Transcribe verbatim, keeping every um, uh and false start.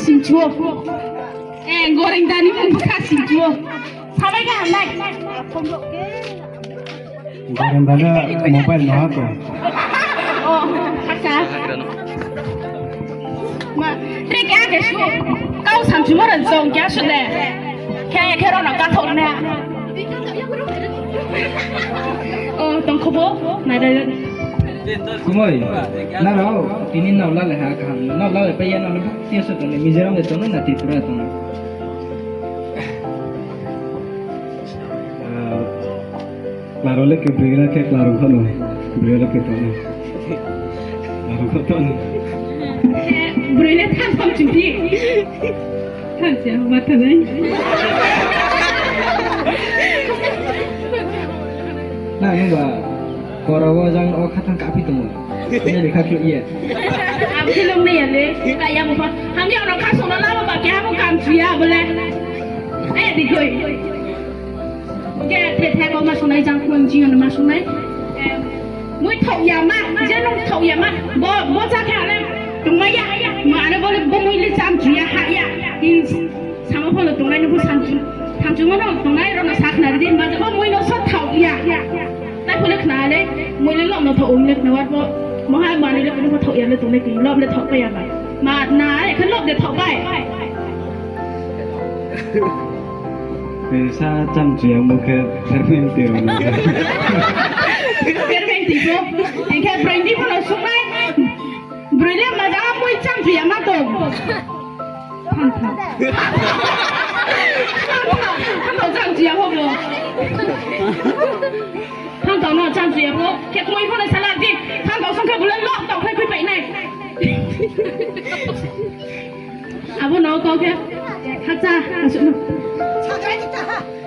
Sinchu o. Eh, goreng da ni mung bkha sinchu o. Sabai ga hamnai. Goreng da no mobile no ha ko. O, haka. Ma, tre khe ake su. Kau samchimo ran song kya su de. Khe khe ro no kathok na. O, tongkho bo, nai da. Kumoi, nrao, tini nrao lale ha kaham, nrao lale pai ya, nrao le bukti ya se tong ni, Mizoram de tong na, Tripura tong na. Ah, klaro le ke broi na khe klaro kho no, broi le ke tong na. Klaro kho tong na. Broi le tham tham chimpi. Tham se ma thanai. Na, nungba, kora wo jang o khathang kaphi tongmo. Ini lekha khluh ye. Ang film ni ya le, ka ya mo pha. Ham ya no kha song no lama ba khe abo kam chu ya bo le. Ai, di koi. Khe the the ko ma sungnai jang khmang jing no ma sungnai. Em, mui thok ya ma, je nung thok ya ma. Bo, bo cha khe ale. Tongmai ya, ma ale bo le bo mui le cham chu ya ha ya. Hin Samo pho no tongnai no pho samchu, samchu mo no tongnai ro no sakhnari di, ma jabo mui no so thok ya. Tai pho le khna le, mui le lob no thok ong le khna wa pho, moha mani le pho thok ya le tongnai kini lob le thok pai ya ba. Ma na, ekhe lob de thok pai. Sa chamchu ya mo khe, permenti ro no. Permenti pho, ekhe broi ni pho no sungnai. Broi le ma jabo mui chamchu ya ma tong. Phantha. Phantha, phantha jang jia ho bo. Phantha no jang jia bo. Khe kmoi pho no sala di. Phantha song khe bo le lok tong khlai khui pai nai. Abo no kau khe. Khacha, asuh no.